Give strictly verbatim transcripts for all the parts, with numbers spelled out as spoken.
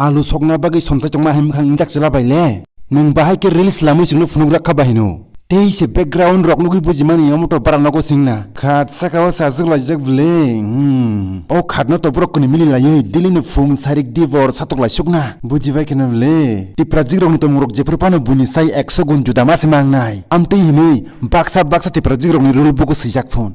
Alu sokna bagwi somsai tongma hai mwkhang injak chwla bai le. Nwng bahai khe reels lamwi chwngno phunuk rakha bahino. Tei se background rok nugwi bujimani omo to bara nogo singna. Khat saka o sajwk laijak bwle. Hmm. O khatno to borok kwnwi mili laiwi daily ni phung sarik dibor satok lai sukna. Bujibai kheno bwle. Tiprajwk rokni tongmung rok jephru phano buini sai ekso gun juda ma se mangnai. Amtwi hinwi baksa baksa Tiprajwk rokni rule book o swijak phun.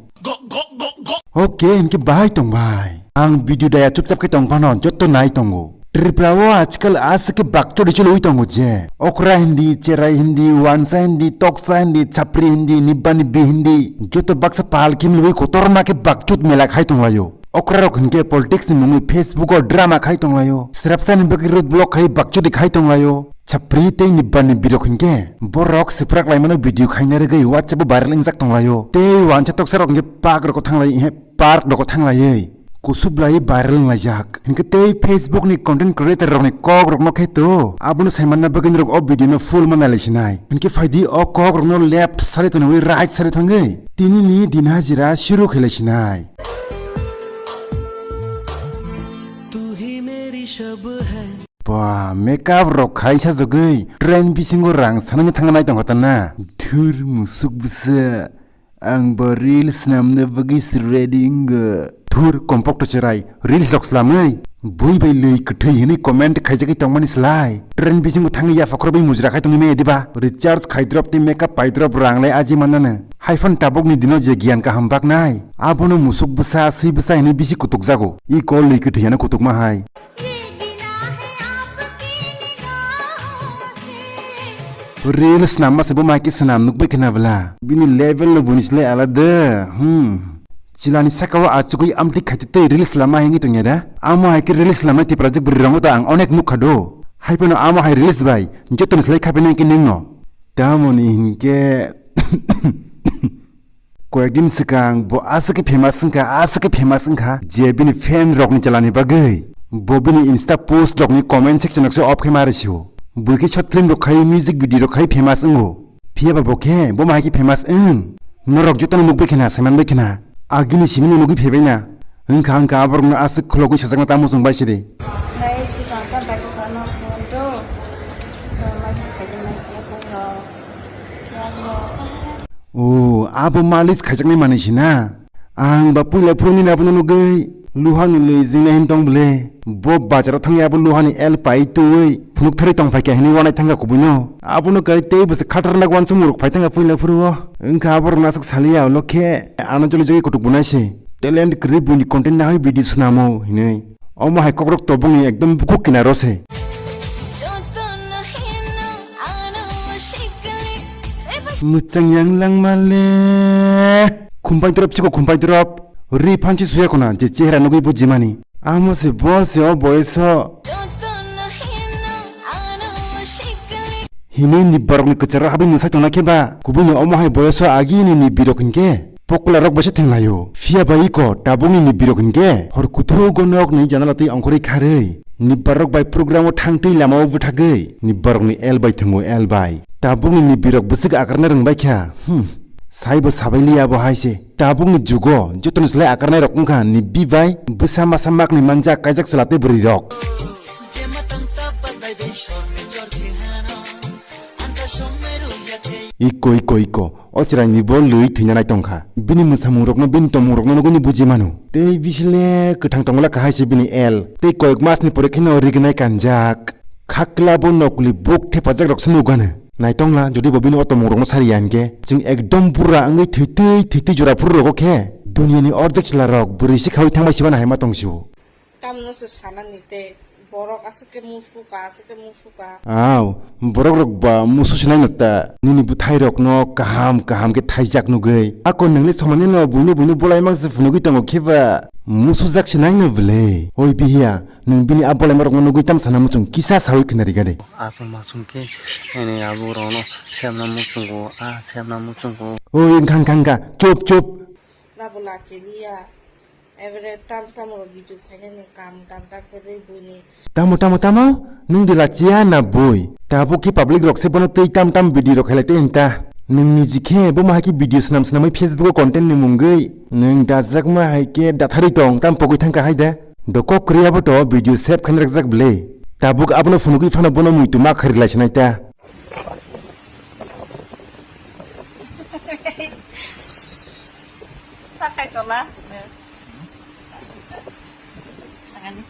Oke, hinkhe bahai tong bai. Ang video daya chupchap khe tong phano jotto nai tongo. Tripura o ajkal aswk khe bakchori chwlwi tongo je. Okra hindi, cherai hindi, wansa hindi, toksa hindi, chapri hindi, nibba nibbi hindi. Joto baksa pal khim lwi kotorma khe bakchut mela khai tonglaio. Okra rok hinkhe politics ni mungwi Facebook o drama khai tonglaio. Srapsa ni bagwi road block khai bakchudi khai tonglaio. Chapri tei nibba nibbi rok hinkhe borok siprak laimano video khaina rwgwi WhatsApp o viral wngjak tonglaio. Tei wansa toksa rok hinkhe park rok thanglai, he, park rok thanglaiwi kusub lai viral wnglaijak. Hinkhe tei Facebook ni content creator rokni kok rokno khe to abono saimanna bagwi norok o video no full ma nailai sinai. Hinkhe phaidi o kok rokno left side toniwi right side thangwi tini ni din hajira shuru khailai sinai. Ba, makeup rok khai sajagwi train bisingo rang sanani thangna nai tongkha tana. Thur musuk bwsa, ang bo reels swnamna bagwi se ready wngo. Thur kompok to cherai, reels rok slamwi bui bai lwi kwthwi hinwi comment khaijagwi tongmani slai train bisingo thangwi yapha khorokbai mujra khai tongwi maya diba? Recharge khai drop tei makeup pai drop rang lai aji mannano. Hai phano tabukni dino je giyan kaham baknai, abono musuk bwsa, swi bwsa hinwi bisi kutukjago. I kol lwi kwthwi ano kutukma hai. Reels swnamma se bo mai khe swnam nukbai khna bwla. Bini level no buini slai alada. Hmm. Chilani saka o achugwi amtwi khaitwi tei reels lama hinwi tongya da. Amo hai khe reels lamai Tiprajwk bwrwi rwngo to ang onek nukha do. Hai phano amo hai reels bai jotoni slai khapi nang khe nwngno. Tamoni hinkhe Koyekdin swkang bo aswk khe famous wngkha, aswk khe famous wngkha je bini fan rokni chalani bagwi. Bo bini Insta post rokni comment section rok se off khe ma rw sio. Bui khe short film rok khai, music video rok khai famous wngo. Phiya ba bo khe bo ma hai khe famous wng? Norok jotono nukbai khna, saiman bai khna. Agini simi no nugwi phaibai na. Wngkha wngkha aborokno aswk khulogwi sajakna tamo chwng bai sidi. Nai swkang ta bai tongkha no phone do. Nai swkang ta bai tongkha. O, abo malis khaijaknai manwi si na? Ang ba puila phuru nini abono nugwi luhani lwi jingnai hin tong bwle. Bo bazaro thangwi abo luhani el pai twiwi phunuk tharwi tong phaikha hinwi wanai thangkha kubuino. Abono kai tei bwswk khatarnak wansukmung rok phai thangkha puila phuru o. Wngkha aborokno aswk saliya ulo khe ano joli jagwi kutuk bunai se. Talent kwrwi buini content nahai video swnamo hinwi. Omo hai kokrok tobongni ekdom bukhuk kinaro se. Mwchang yang langmale. Khumpai drop chiko khumpai drop. Ri phanchi suya khuna je chehra nugwi bujimani. Amo se bo se o boyso. Hinwi ni borokni kwcharo habwi mwsai tongna khe ba. Kubuni omo hai boyso agi ni ni birok hinkhe. Pokla rok bai se thenglaio. Phiya bai iko tabukni ni birok hinkhe hor kuthugo nok ni janala twi ongkhorwi kharwi ni barok bai program o thang twi lama o bwthagwi ni barok ni el bai thwngo el bai. Tabukni ni birok bwswk akarna rwngbai kha. Hmm. Saibo sabai liya bo hai se. Tabukni jugo jotoni slai akarnai rok wngkha ni bi bai bwsa masa makni manjak kaijak chwla tei bwrwi rok. Iko, iko, iko. O chwraini bo lwi thwina nai tongkha. Bini mwsamung rokno, bini tongmung rokno nugwi ni buji mano. Tei bisile kwthang tongla kahai se bini el. Tei koyek mas ni pore kheno rignai kanjak. Khakla bo nokli buk thepajak rok se nugano. Naitongla, jodi bo bini o tongmung rokno sari ya hinkhe, chwng ekdom bura wngwi thwitwi, thwitwi jora phuru rogo khe, duniya ni orjak chwla rok bwrwi se khaui thangbai se bana hai ma tong sio. Tamno se sanani tei borok aswk khe musu ka, aswk khe musu ka. Aw, borok rok ba musu sinai no ta, nini bwthai rok no kaham kaham khe thaijak nugwi. Ako nungni somani no buino buino bolai mang se phunugwi tongo khe ba musu jak sinai no bwle. Oi bihiya, nung bini a bolai ma rok no nugwi tam sana muchung kisa sawi khna ri gade. Aswk masung khe, ene abo rok no semna muchungo, a semna muchungo. Oi wngkha wngkha wngkha, chup chup. Nabo lachiliya. Ebere tam tam rok video khainani kam tam tam khe rwi buini. Tamo, tamo, tamo? Nung de lachia na bui? Tabuk khe public rok se bono twi tam tam video rok khailai tei hinta. Nung niji khe bo ma hai khe video swnam swnamwi Facebook o content ni mungwi. Nung dajak ma hai khe datharwi tong tam pogwi thangkha hai de. Dokok kwrwi abo to video save khaina rwkjak bwle. Tabuk abono phunugwi phano bono muitu ma khari lai sinai ta. Sakai tola. Sakani.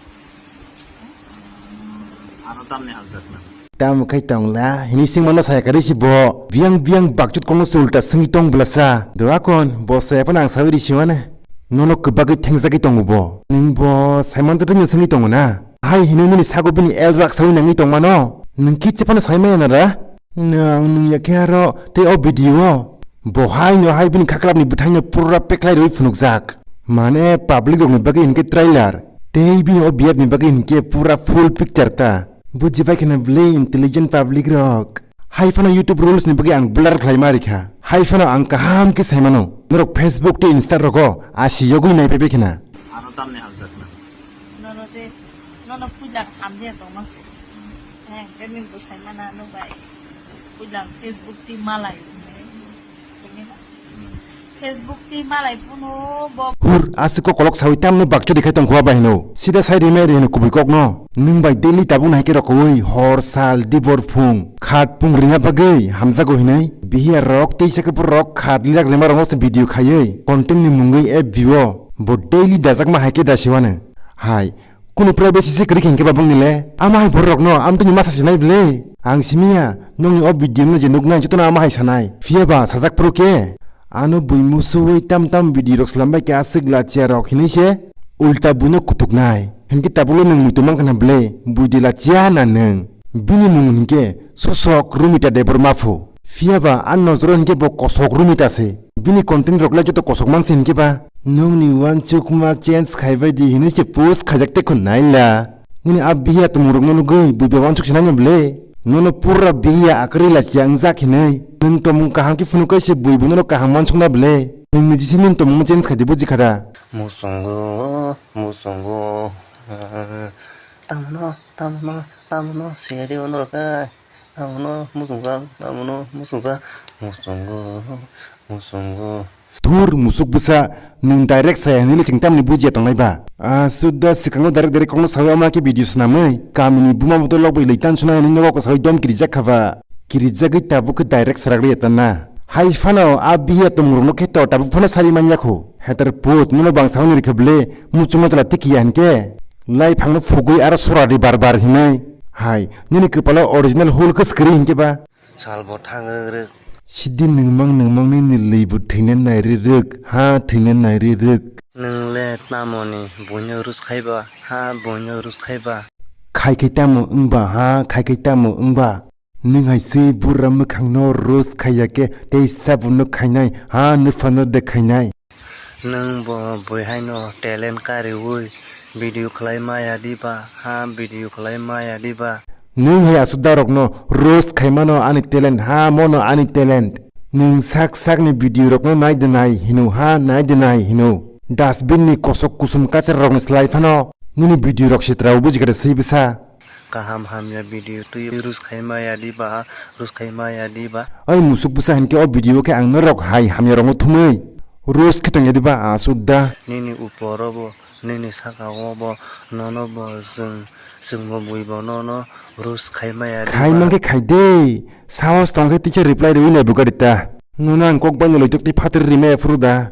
Ano tamni hamjakna. Tamo khai tongla, hini singmano saya kari si bo. Biang biang bakchut kongno sulta singwi tong blasa. Doa kon, bo saya pan ang sawi risi wane. Nono kwbagwi thengsagwi tongo bo. Ning bo Simon to tengyo singwi tongo na. Hai hino nini sago bini elrak sawi nangwi tongmano. Ning kiche pano sai maya nara. Nang nung ya khe aro tei o video o. Bo hai no hai bini khaklap ni bwthai no pura peklai rwi phunukjak. Mane public rok ni bagwi hinkhe trailer. Tei bini o biap ni bagwi hinkhe pura full picture ta. Bujibai kheno bwlwi intelligent public rok. Hai phano YouTube rules ni bagwi ang blur khlai ma rikha. Hai phano ang kaham khe sai mano. Norok Facebook tei Insta rogo asi yogwi nai paibai khena. Ano tamni hamjakna. Nono je, nono puila hamjak tongma se. He, khe nwng bwsai mana nwng bai. Puila Facebook twi malai. Facebook twi malai phunu bo. Hur, aswk kok kolok sawi tamno bakchori khai tongkha ba hino. Sida sai rimai ri hino kubui kokno. Nwng bai daily tabuk nahai khe rokowi hor sal dibor phung khat pung ringna bagwi hamjago hinwi. Bihiya rok teisa khe borok khat lirak rima rokno se video khaiwi content ni mungwi F B o. Bo daily dajakma hai khe dasiwano. Hai, kunu privacy se kwrwi khe hinkhe ba bongni le? Ama hai borok rokno amtwini masa sinai bwle? Ang simiya, nokni o video no je nuknai jotono ama hai sanai. Phiya ba sajak phuru khe? Ano bui musuwi tam tam video rok slambai khe aswk lachiya rok hinwi se ulta buino kutuknai. Hinkhe tabukle nwng muitu mankha na bwle? Bui de lachiya na nwng? Bini mung hinkhe Susok Rumita Debbarma phu. Phiya ba a nojoro hinkhe bo kosok Rumita se. Bini content rok lai joto kosok man se hinkhe ba. Nokni uansukma change khaibai di hinwi se post khaijak tei khun naila. Nini a bihiya tongmung rokno nugwi bui ba uansuk se nangya bwle? Nono pura bihiya akwrwi lachiya wngjak hinwi. Nwng tongmung kaham khe phunuk kai se bui bo nono kaham uansukna bwle? Nwng niji se nini tongmungno change khai di buji kha da? Muchungo, muchungo. Tamno, tamno, tamno, siyadi ono rakai. Tamono muchungkha, tamono muchungkha, muchungo, muchungo. Thur musuk bwsa, nwng direct saya hinwi le chwng tamni bujiya tongnai ba? Ah, sudda swkango direct direct kokno sawi omo khe video swnamwi kamini buma butui lok bai lwi tan swnai hinwi nogo kwsawi dom kirijak kha ba? Kirijagwi tabuk khe direct swrak liya tan na? Hai phano a bihiya tongmung rokno khe to tabuk phano sari man ya kho. Heter put, nono bangsa hwnwi rikha bwle, muchungma chwla tikhiya hinkhe? Lai phangno phugwi aro sora di bar bar hinwi. Hai, nini kwpalo original hul khe swkri hinkhe ba? Salbo thang rwk rwk. Sidi nwngmang nwngmang nini lwi bo thwina nai rwk rwk, ha thwina nai rwk rwk. Nwng le tamoni buino rus khai ba, ha buino rus khai ba? Khai khai tamo wng ba, ha khai khai tamo wng ba? Nwng hai se bura mwkhangno roast khaiya khe tei sabunno khainai, ha nwphano de khainai. Nwng bo bui haino talent kariui video khlai maya diba, ha video khlai maya diba. Nwng hai aswk darokno roast khaimano ani talent, ha mono ani talent. Nwng sak sakni video rokno nai de nai hino, ha nai de nai hino. Dustbin ni kosok kusum kacha rokni slai phano nini video rok sitra o buji khe de swi bwsa. Kaham hamya video twi roast khai maya diba, roast khai maya diba. Oi musuk bwsa hinkhe o video khe ang norok hai hamya rokno thumwi roast khe tongya diba, aswk da. Nini uporo bo, nini saka o bo, nono bo chwng, chwng bo bui bo nono roast khai maya diba. Khai mankhe khai de, sahos tongkhe tisa reply rwi nai bwkha rita. Nono ang kok bai no loitok tei phatri rimaya phuru da.